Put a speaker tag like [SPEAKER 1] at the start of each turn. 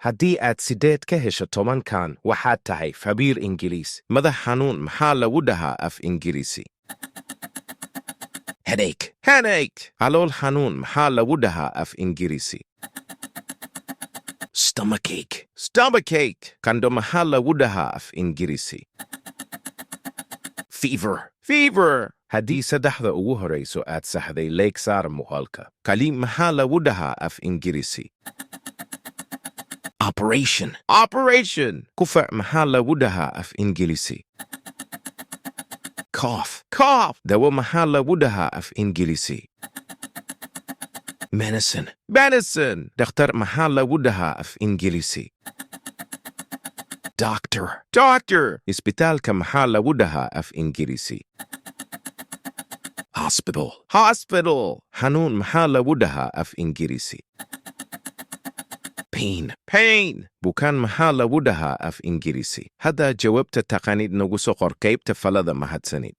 [SPEAKER 1] Haddii aad 8 ka hesho 10-kan, waxaad tahay khabiir Ingiriis. Madax xanuun maxaa lagu dhahaa af Ingiriisi?
[SPEAKER 2] Headache.
[SPEAKER 1] Headache. Calool xanuun maxaa lagu dhahaa af Ingiriisi?
[SPEAKER 2] Stomachache.
[SPEAKER 1] Stomachache. Qandho maxaa lagu dhahaa af Ingiriisi?
[SPEAKER 2] Fever.
[SPEAKER 1] Fever. Haddii saddexda ugu horayso aad saxday, like saar muuqaalka. Qalliin maxaa lagu dhahaa af Ingiriisi?
[SPEAKER 2] Operation.
[SPEAKER 1] Operation. Qufac maxaa lagu dhahaa af Ingiriisi?
[SPEAKER 2] Cough.
[SPEAKER 1] Cough. Dawo maxaa lagu dhahaa af Ingiriisi?
[SPEAKER 2] Medicine.
[SPEAKER 1] Medicine. Dhakhtar maxaa lagu dhahaa af Ingiriisi?
[SPEAKER 2] Doctor.
[SPEAKER 1] Doctor. Isbitaalka maxaa lagu dhahaa af Ingiriisi?
[SPEAKER 2] Hospital.
[SPEAKER 1] Hospital. Xanuun maxaa lagu dhahaa af Ingiriisi?
[SPEAKER 2] Pain.
[SPEAKER 1] Pain. Bukaan maxaa lagu dhahaa af Ingiriisi? Haddaa jawaabta taqaanid, nagu soo qor qaybta faallada. Mahadsanid.